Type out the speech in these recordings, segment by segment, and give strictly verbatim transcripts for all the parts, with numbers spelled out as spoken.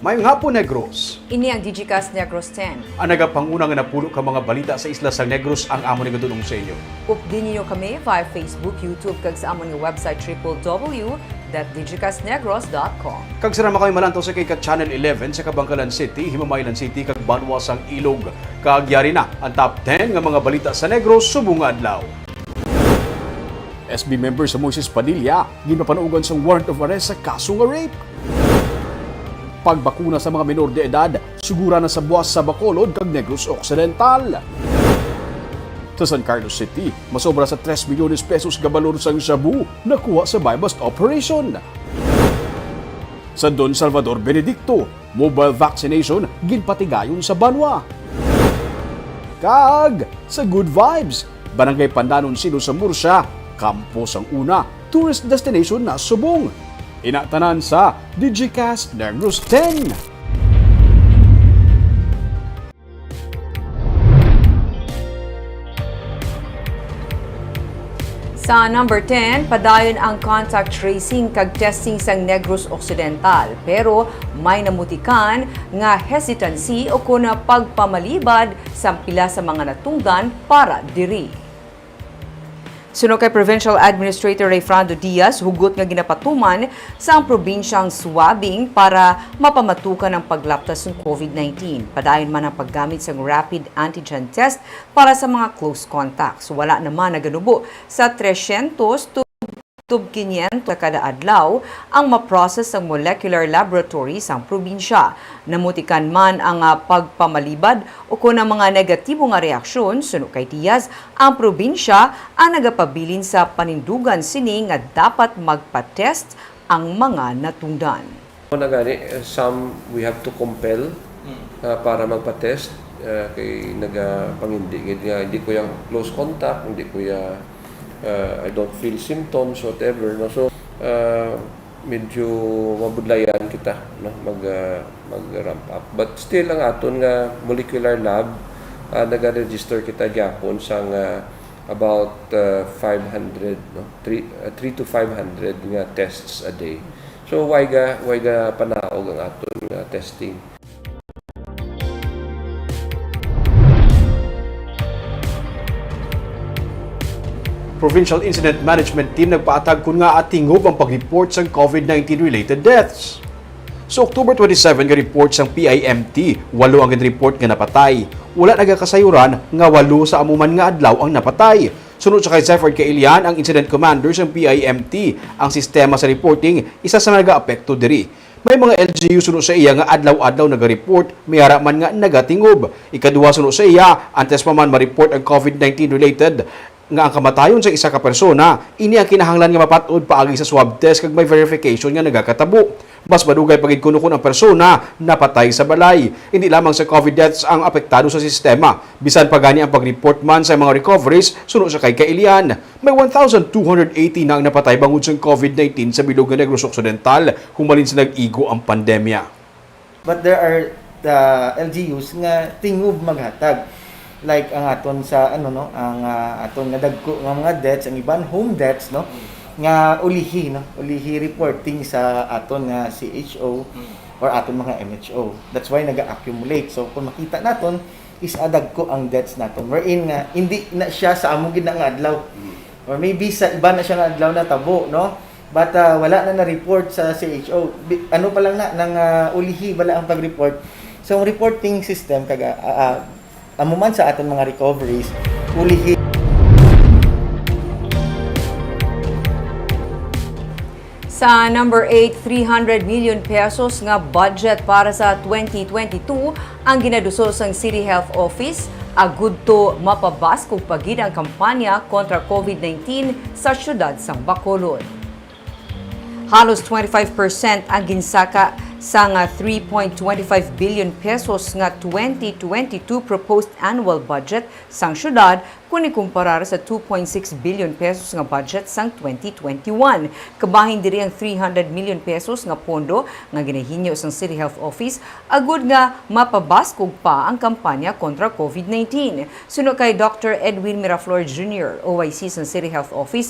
Maayong hapon, Negros. Ini ang Digicast Negros ten. Ang nagapanguna nga napulo ka mga balita sa isla sang Negros ang amon igadul-ong sa inyo. Updi ninyo kami via Facebook, YouTube, kag sa amon nga website, triple W dot digicastnegros dot com. Kag sama kami malantaw sa kay ka Channel eleven sa Kabankalan City, Himamaylan City, kag banwa sang Ilog. Kag yari na ang top ten nga mga balita sa Negros subong nga adlaw. S B member sa Moises Padilla ginpapanuogan sang warrant of arrest sa kaso nga rape. Pagbakuna sa mga menor de edad, sugura na sa buas sa Bacolod kag Negros Occidental. Sa San Carlos City, masobra sa tres milyones pesos nga balor sang shabu nakuha sa buy-bust operation. Sa Don Salvador Benedicto, mobile vaccination ginpatigayon sa banwa. Kag sa Good Vibes, Barangay Pandanon Silo sa Murcia, kampo sang una, tourist destination na subong. Ina tanan sa Digicast Negros ten. Sa number ten, padayon ang contact tracing kag testing sa Negros Occidental, pero may namutikan nga hesitancy o kon pagpamalibad sa pila sa mga natungdan para diri. Suno kay Provincial Administrator Rayfrando Diaz, hugot nga ginapatuman sa ang probinsyang swabbing para mapamatukan ang paglaptas sang COVID nineteen. Padayon man ang paggamit sang rapid antigen test para sa mga close contacts. Wala naman naganubo sa tresyentos tub kinyentos sa kada adlaw ang ma-process sang molecular laboratory sang probinsya. Namutikan man ang, ah, pagpamalibad o kon ang mga negatibo nga reaksyon, suno kay Diaz, ang probinsya ang nagapabilin sa panindugan sini nga dapat magpa-test ang mga natungdan. Mo na gani, eh, some we have to compel ah, para magpa-test. Ah, kay nagapangindi gid nga hindi ko yung close contact, hindi ko ya ah, I don't feel symptoms, whatever, no. So ah, medyo mabudlayan kita, no, mag ah, mag-ramp up. But still, ang aton nga molecular lab, ah, naga-register kita gyapon sang ah, about ah, five hundred, no, three, ah, three to five hundred nga tests a day. So why ga why ga panaog ang aton nga testing? Provincial Incident Management Team nagpaatag kon ngaa tingob ang pag-report sang COVID nineteen related deaths. Sa October twenty-seven nga report sang P I M T, walo ang gin-report nga napatay. Wala nagakasayuran nga walo sa amo man nga adlaw ang napatay. Suno sa kay Zephyr Kailian, ang incident commander sang P I M T, ang sistema sa reporting isa sa nagaapekto diri. May mga L G U suno sa iya nga adlaw-adlaw naga-report, may ara man nga nagatingob. Ikaduha suno sa iya, antes pa man ma-report ang COVID nineteen related nga ang kamatayon sa isa ka persona, ini ang kinahanglan nga mapatod paagi sa swab test kag may verification nga nagakatabo. Mas madugay pa gid kuno kon ang persona napatay sa balay. Hindi lamang sa COVID deaths ang apektado sa sistema, bisan pa gani ang pag-report man sa mga recoveries suno sa kay Kailian. May one thousand two hundred eighty na ang napatay bangod sang COVID nineteen sa bilog nga Negros Occidental humalin sa nag-igo ang pandemya. But there are the L G Us nga tingob maghatag. Like ang aton sa ano no, ang ah, aton nga dagko nga mga deaths, ang iban home deaths no, nga ulihi no, ulihi reporting sa aton nga C H O or aton mga M H O. That's why naga-accumulate. So kung makita naton, is ah, dagko ang deaths naton. Wherein nga hindi na siya sa amo gid na nga adlaw. Or maybe sa iba na siya nga adlaw natabo, no? But ah, wala na na-report sa C H O. Bi- ano pa lang na, nang ah, ulihi bala ang pag-report. So ang reporting system kaga ah, ah, amo man sa aton mga recoveries, ulihi. Sa number eight, three hundred million pesos nga budget para sa twenty twenty-two ang ginaduso sang City Health Office agud to mapabaskog pa gid ang kampanya kontra COVID nineteen sa siyudad sang Bacolod. Halos twenty-five percent ang ginsaka sang three point twenty-five billion pesos nga twenty twenty-two proposed annual budget sang siyudad kon ikumparar sa two point six billion pesos nga budget sang twenty twenty-one. Kabahin diri ang three hundred million pesos nga pondo nga ginahinyo sang City Health Office agud nga mapabaskog pa ang kampanya kontra COVID nineteen. Suno kay Doctor Edwin Miraflor Junior, O I C sang City Health Office,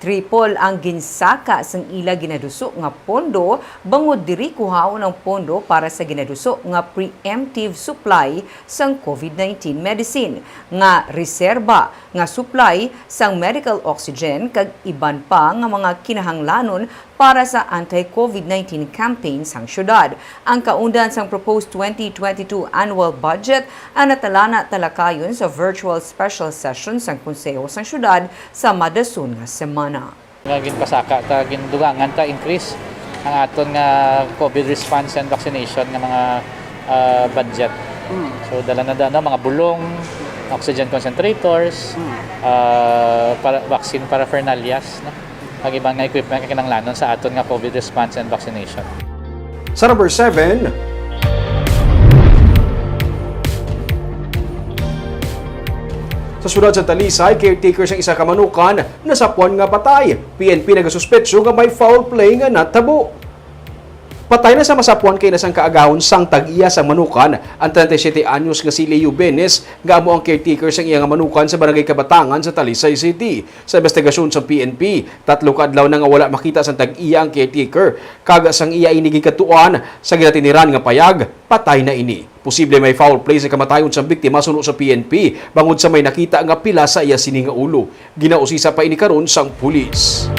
triple ang ginsaka sang ila ginaduso nga pondo, bangod diri kuhaon ang pondo para sa ginaduso nga preemptive supply sang COVID nineteen medicine, nga reserba nga supply sang medical oxygen, kag iban pa nga mga kinahanglanon para sa anti-COVID nineteen campaign sang syudad. Ang kaundan sang proposed twenty twenty-two annual budget ang natalana talakayon sa virtual special session sang Konseho sang Syudad sa madason nga semana. Nga ginpasaka ta, gindugangan ta increase ang aton nga COVID response and vaccination nga mga, ah, budget. Mm. So, dala na da, no, mga bulong, oxygen concentrators, Mm. ah, para, vaccine paraphernalias, no? Kag iban nga equipment nga kinahanglanon sa aton nga COVID response and vaccination. Sa number seven, sa siyudad sa Talisay, caretaker sang isa ka manukan nasapwan nga patay. P N P nagasuspetso nga may foul play nga natabo. Patay na sa masapwan kay na sang kaagahon sang tag-iya sang manukan ang treinta y siete anyos nga si Leo Benes, nga amo ang caretaker sang iya nga manukan sa Barangay Kabatangan sa Talisay City. Sa investigasyon sa P N P, tatlo ka adlaw na nga wala makita sang tag-iya ang caretaker, kag sang iya ini gikatuan sa ginatiniran nga payag, patay na ini. Posible may foul play sa kamatayon sang biktima suno sa P N P, bangod sa may nakita nga pila sa iya sini nga ulo. Ginausisa pa ini karon sang pulis.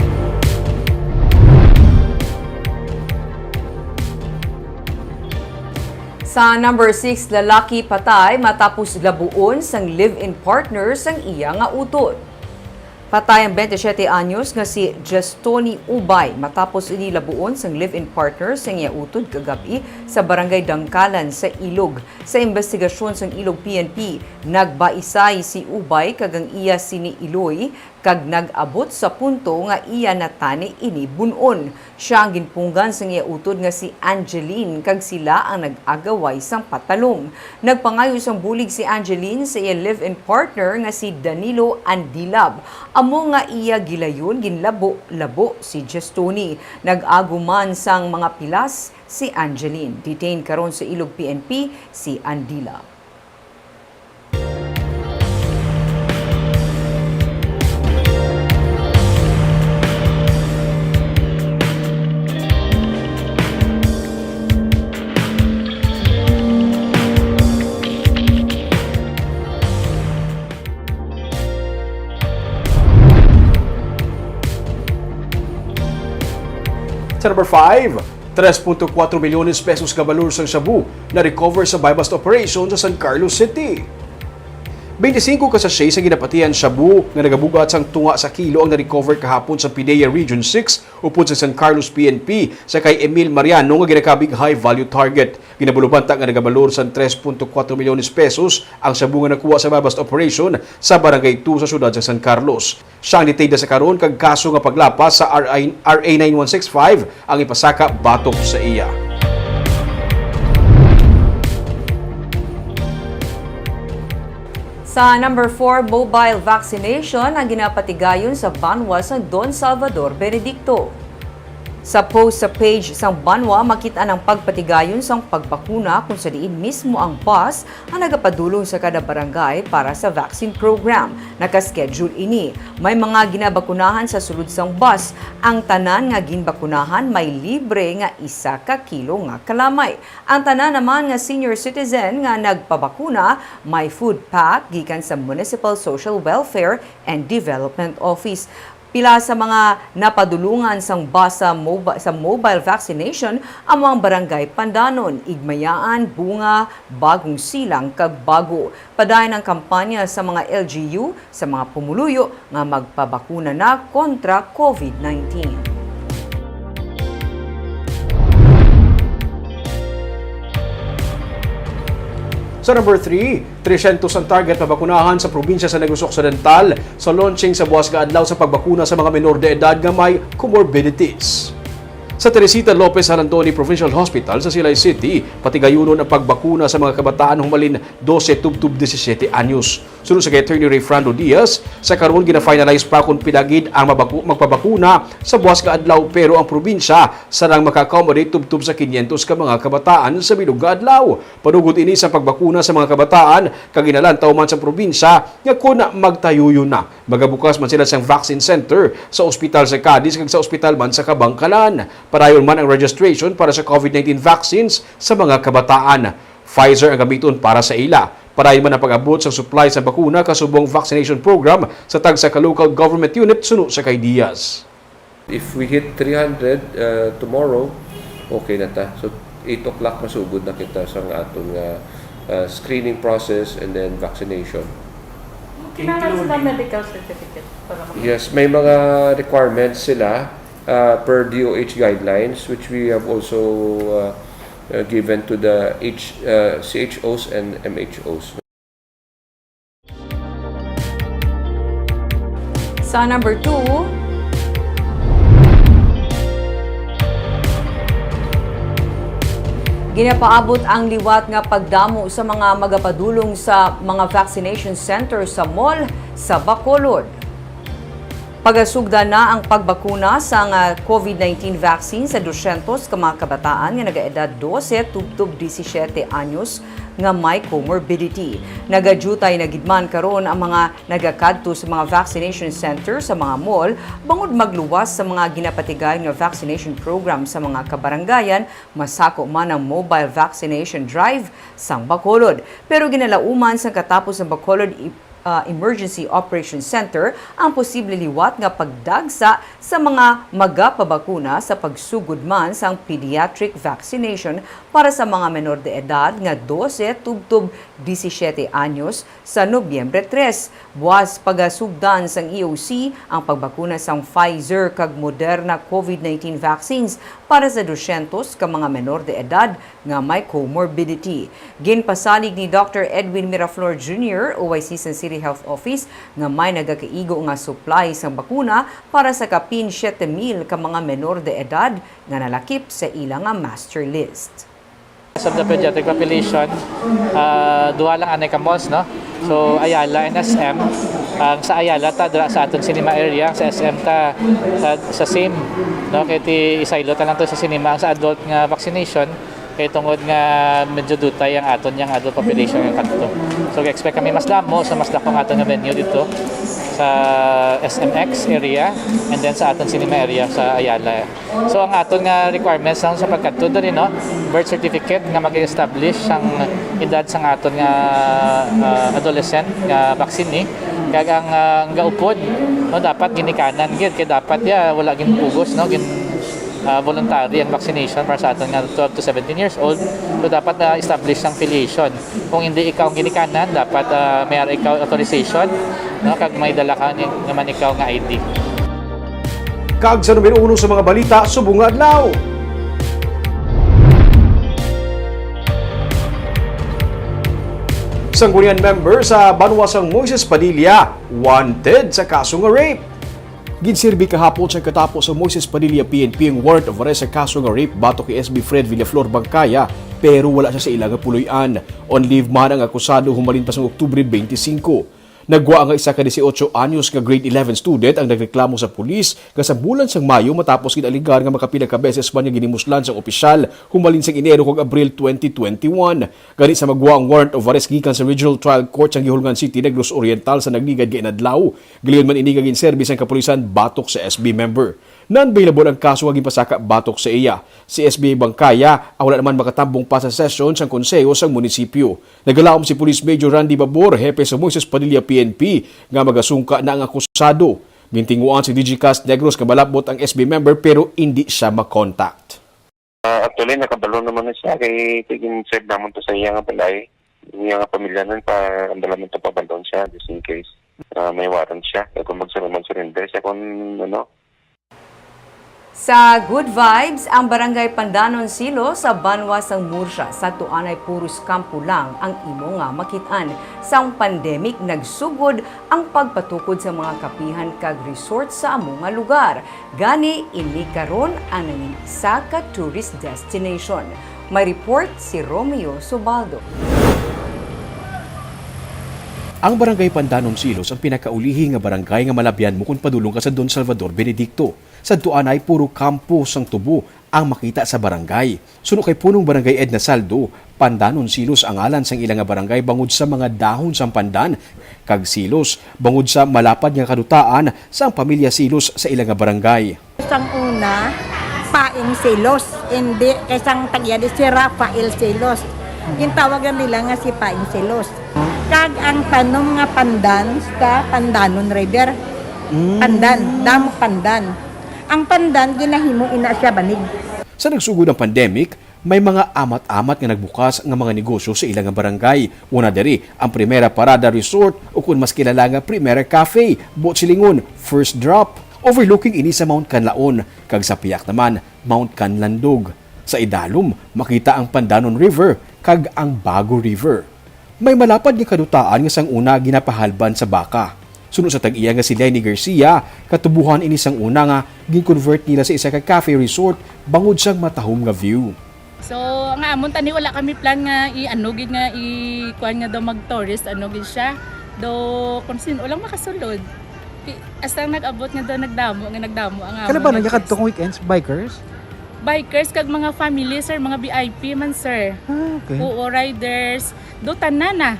Sa number six, lalaki patay matapos labuon sang live-in partner sang iya nga utod. Patay ang twenty-seven anyos nga si Justoni Ubay matapos ini labuon sang live-in partner sang iya utod kagab-i sa Barangay Dangkalan sa Ilog. Sa imbestigasyon sang Ilog P N P, nagbaisay si Ubay kag ang iya sini iloy, kag nag-abot sa punto nga iya natani ini bun-on. Sia ang ginpunggan sang iya utod nga si Angeline, kag sila ang nag-agaway sang patalom. Nagpangayo sang bulig si Angeline sa iya live-in partner nga si Danilo Andilab, amo nga iya gilayon ginlabo-labo si Justoni. Nag-ago man sang mga pilas si Angeline. Detained karon sa Ilog P N P si Andilab. Sa number five, tres punto kuwatro milyones pesos ka balor sang shabu na-recover sa buy-bust operation sa San Carlos City. Bente singko ka sachet sa ginapatihan shabu nga nagabugat sang tunga sa kilo ang na-recover kahapon sa PDEA Region six upod sa San Carlos P N P sa kay Emil Mariano nga ginakabig high value target. Ginabulobanta nga nagabalor sang tres punto kuwatro milyones pesos ang shabu nga nakuha sa buy-bust operation sa Barangay two sa siyudad sa San Carlos. Siya ang detained sa karon kag kaso nga paglapas sa R I, R A nine one six five ang ipasaka batok sa iya. Sa number four, mobile vaccination ang ginapatigayon sa banwa sa Don Salvador Benedicto. Sa post sa page sang banwa, makit-an ang pagpatigayon sang pagbakuna, kung sa diin mismo ang bus ang nagapadulong sa kada barangay para sa vaccine program. Naka-schedule ini. May mga ginabakunahan sa sulod sang bus. Ang tanan nga ginbakunahan may libre nga isa ka kilo nga kalamay. Ang tanan naman nga senior citizen nga nagpabakuna may food pack gikan sa Municipal Social Welfare and Development Office. Pila sa mga napadulungan sang bus sa mobi-, sa mobile vaccination amo ang Barangay Pandanon, Igmayaan, Bunga, Bagong Silang, kag Bago. Padayon ang kampanya sa mga L G U sa mga pumuluyo nga magpabakuna na kontra COVID nineteen. Sa number three, tresyentos ang target mabakunahan sa probinsya sa Negros Occidental sa launching sa buas nga adlaw sa pagbakuna sa mga menor de edad nga may comorbidities. Sa Teresita Lopez Jalandoni Provincial Hospital sa Silay City, patigayunon ang pagbakuna sa mga kabataan humalin dose tubtob disisiete anyos. Suno sa kay Attorney Rayfrando Diaz, sa karon gina-finalize pa kung pila gid ang mabaku-, magpabakuna sa buwas nga adlaw, pero ang probinsya sarang maka-accommodate tubtob sa kinyentos ka mga kabataan sa bilog nga adlaw. Panugot ini sa pagbakuna sa mga kabataan, kag ginalantaw man sa probinsya nga kon magtayuyon na, magabukas man sila sang vaccine center sa ospital sa Cadiz kag sa ospital man sa Kabankalan. Padayon man ang registration para sa COVID nineteen vaccines sa mga kabataan. Pfizer ang gamiton para sa ila. Padayon man ang pag-abot sang supply sa bakuna kasubong vaccination program sa tagsa ka local government unit, suno sa kay Diaz. If we hit three hundred, uh, tomorrow, okay na ta. So, eight o'clock masugod na kita sa nga atong, uh, uh, screening process and then vaccination. Kinahanglan sila medical certificate para mag- Yes, may mga requirements sila, uh, per D O H guidelines, which we have also, uh, uh, given to the H, uh, C H Os and M H Os. Sa number two, ginapaabot ang liwat nga pagdamo sa mga magapadulong sa mga vaccination center sa mall sa Bacolod. Pagasugdan na ang pagbakuna sang COVID nineteen vaccine sa dusyentos ka mga kabataan nga nagaedad dose tubtob disisiete anyos nga may comorbidity. Nagadyutay na gid man karon ang mga nagakadto sa mga vaccination center sa mga mall bangod magluwas sa mga ginapatigayon nga vaccination program sa mga kabarangayan, masako man ang mobile vaccination drive sang Bacolod. Pero ginalauman sang katapos sang Bacolod i-, ah, Emergency Operations Center ang posible liwat nga pagdagsa sa mga magapabakuna sa pagsugod man sang pediatric vaccination para sa mga menor de edad nga dose tubtob disisiete anyos sa Nobyembre tres. Buas pagasugdan sang E O C ang pagbakuna sang Pfizer kag Moderna COVID nineteen vaccines para sa dusyentos ka mga menor de edad nga may comorbidity. Ginpasalig ni Doctor Edwin Miraflor Junior, O I C sang City Health Office, nga may nagakaigo nga supply sang bakuna para sa kapin siyete mil ka mga menor de edad nga nalakip sa ila nga master list. Sa pediatric population, ah, duha lang anay ka malls, no? So, Ayala and S M. Ang sa Ayala ta dira sa aton cinema area, ang sa S M ta sa, sa same, no? Kay ti isaylo ta lang to sa cinema. Ang sa adult nga vaccination, kay tungod nga medyo dutay ang aton yang adult population nga kadto. So, expect kami mas damo, so mas dako ang aton nga venue dito sa S M X area and then sa aton cinema area sa Ayala. So, ang aton nga requirements lang sa pagkadto diri, no, birth certificate nga mag-establish ang edad sang aton nga, ah, adolescent nga vaccine, eh. Kag ang, ah, ang gaupod, no, dapat ginikanan gid, kay dapat ya wala ginpugos, no, gin, ah, voluntary ang vaccination para sa aton nga twelve to seventeen years old. So, dapat na establish ang filiation. Kung hindi ikaw ang ginikanan, dapat, ah, may ara ikaw authorization, no, kag may dala ka ni, naman ikaw nga I D. Kag sa numero uno sa mga balita subong nga adlaw, Sanggunian member sa banwa sang Moises Padilla wanted sa kaso nga rape. Ginserbi kahapon sa katapo sa Moises Padilla P N P ang warrant of arrest sa kaso nga rape batok kay S B Fred Villaflor Bangkaya, pero wala siya sa ila nga puloy-an. On leave man ang akusado humalin pa sang Oktubre twenty-five. Nagwa nga isa ka dieciocho anyos nga grade eleven student ang nagreklamo sa pulis nga sa bulan sang Mayo matapos gin-alegar nga makapila ka beses man nga ginimuslan sang opisyal humalin sang Enero kag Abril twenty twenty-one. Gani sa magwa ang warrant of arrest gikan sa Regional Trial Court sa Guihulngan City, Negros Oriental sa nagligad nga inadlaw, gilayon man ini nga ginserbi sang kapulisan batok sa S B member. Non-bailable ang kaso nga ginpasaka batok sa iya. Si S B Bangkaya ang wala naman makatambong pa sa sesyon sang konseho sang munisipyo. Nagalaom si Police Major Randy Babor, hepe sa Moises Padilla P N P, nga magasungka na ang akusado. Gintinguhaan si D G Cast Negros nga malabot ang S B member pero indi siya makontak. Ah, actually, nakabalo naman na siya kay tigin-serve naman to sa iya nga balay. Iya nga pamilya nun, pa, ang dala man to pabalon siya, just in case, ah, may warrant siya. Kaya kung magsuruman, surrender siya kung, ano. Sa Good Vibes, ang Barangay Pandanon Silos sa banwa sang Murcia, sa tuanay puros kampo lang ang imo nga makit-an. Sang pandemic, nagsugod ang pagpatukod sa mga kapihan kag resort sa amo nga lugar. Gani, ini karon ang nangin isa ka tourist destination. May report si Romeo Subaldo. Ang Barangay Pandanon Silos ang pinakaulihi nga barangay nga malabyan mo kon padulong ka sa Don Salvador Benedicto. Sadto anay puro kampo sang tubo ang makita sa barangay. Suno kay Punong Barangay Edna Saldo, Pandanon Silos ang ngalan sang ila nga barangay bangod sa mga dahon sang pandan kag silos, bangod sa malapad nga kadutaan sang pamilya Silos sa ila nga barangay. Sang una, Paing Silos, hindi kay sang tagya di si Rafael Silos. Gintawagan nila nga si Paing Silos. Kag ang tanom nga pandan sa Pandanon River. Mm. Pandan, damo pandan. Ang pandan, ginahimo ina siya banig. Sa nagsugod ang pandemic, may mga amat-amat nga nagbukas nga mga negosyo sa ila nga barangay. Una diri, ang Primera Parada Resort, o kon mas kilala nga Primera Cafe, buot silingon, First Drop, overlooking ini sa Mount Kanlaon, kag sa piyak naman, Mount Kanlandog. Sa idalom, makita ang Pandanon River kag ang Bago River. May malapad nga kadutaan nga sang una ginapahalban sa baka. Suno sa tag-iya nga si Lenny Garcia, katubuhan ini sang una nga gin-convert nila sa isa ka cafe resort bangod sang matahom nga view. So, nga amon tani, wala kami plan nga i-ano gid nga i-kuan nga daw mag-tourist, ano gid siya. Do, kung sino lang makasulod. Ki-, hasta nag-abot nga daw nagdamo, nga nagdamo ang Kala amon ba nagkadto nag-tourist. Kung weekends, bikers? Bikers kag mga family, sir, mga V I P man, sir. Ah, okay. Oo, riders. Do, tanan na.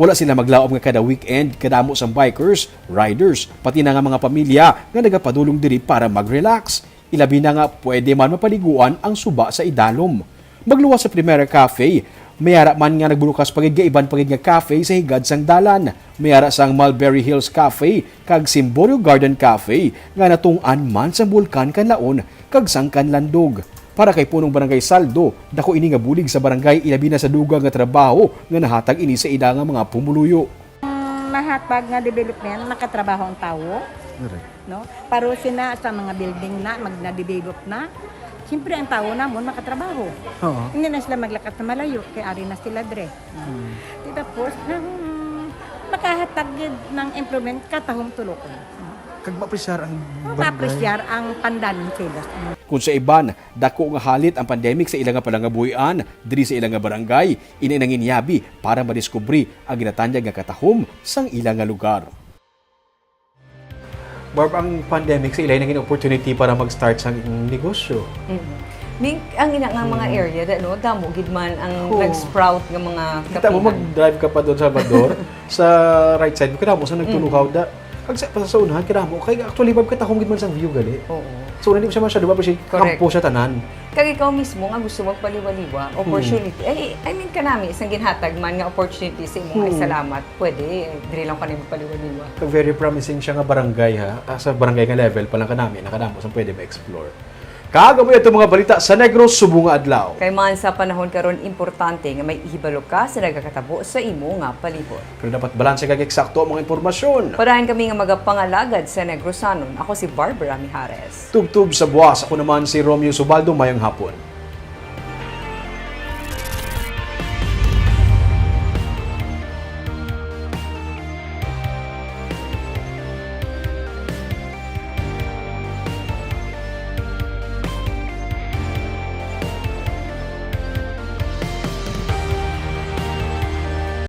Wala sila maglaom nga kada weekend, kadamo sang bikers, riders, pati na nga mga pamilya nga nagapadulong diri para mag-relax. Ilabi na nga pwede man mapaliguan ang suba sa idalom. Magluwas sa Primera Cafe, may ara man nga nagbukas pa gid nga iban pa gid nga cafe sa higad sang dalan. May ara sang Mulberry Hills Cafe kag Simborio Garden Cafe nga natun-an man sang Bulkan Kanlaon kag sang Kanlandog. Para kay Punong Barangay Saldo, dako ini nga bulig sa barangay, ilabi na sa dugang nga trabaho nga nahatag ini sa ila nga mga pumuluyo. Ang mahatag nga development, makatrabaho ang tawo, Correct. No? Paro sina sa mga building na, mag, na-develop na. Siyempre, ang tawo namon makatrabaho. Oo. Hindi na sila maglakat na malayo, kay ari na sila dre. Hmm. Di tapos, ang makahatag gid ng improvement, katahom tulokon. Kag maapresyar ang Oh, barangay. Maapresyar ang Pandanon Silos. Kung sa iban, dako nga halit ang pandemic sa ila nga palangabuhian, diri sa ila nga barangay, ini nanginyabi para madiskubre ang ginatanyag nga katahom sang ila nga lugar. Barb, ang pandemic sa ila naging opportunity para mag-start sa negosyo. Mm. Ning, ang ina nga mga Mm. area, da, no, damo gid man ang Oo. nag-sprout nga mga Kita mo, kapihan. Mag-drive ka pa doon sa Salvador, sa right side mo, kadamo sa nagtuluhaw Mm. da. Kag sa, sa unahan, kadamo. Kay actually, Barb, katahom gid man sang view gali. Oo. So, hindi mo siya masyado, Barb, kasi Correct. Kampo siya tanan. Kag ikaw mismo nga gusto magpaliwaliwa, Mm. opportunity. Ay, I mean, kanami, isang ginhatag man nga opportunity sa imo, ay, Mm. salamat. Pwede, diri lang kami magpaliwaliwa. Very promising siya nga barangay, ha? Ah, sa barangay nga level pa lang kanami, nakadamo sa pwede ma-explore. Kag amo ito mga balita sa Negros subong nga adlaw. Kay man sa panahon karon, importante nga may ihibalo ka sa nagakatabo sa imo nga palibot. Pero dapat balanse kag eksakto ang mga impormasyon. Parahan kami nga magapangalagad sa Negrosanon. Ako si Barbara Mijares. Tubtob sa buwas, ako naman si Romeo Subaldo. Mayong hapon.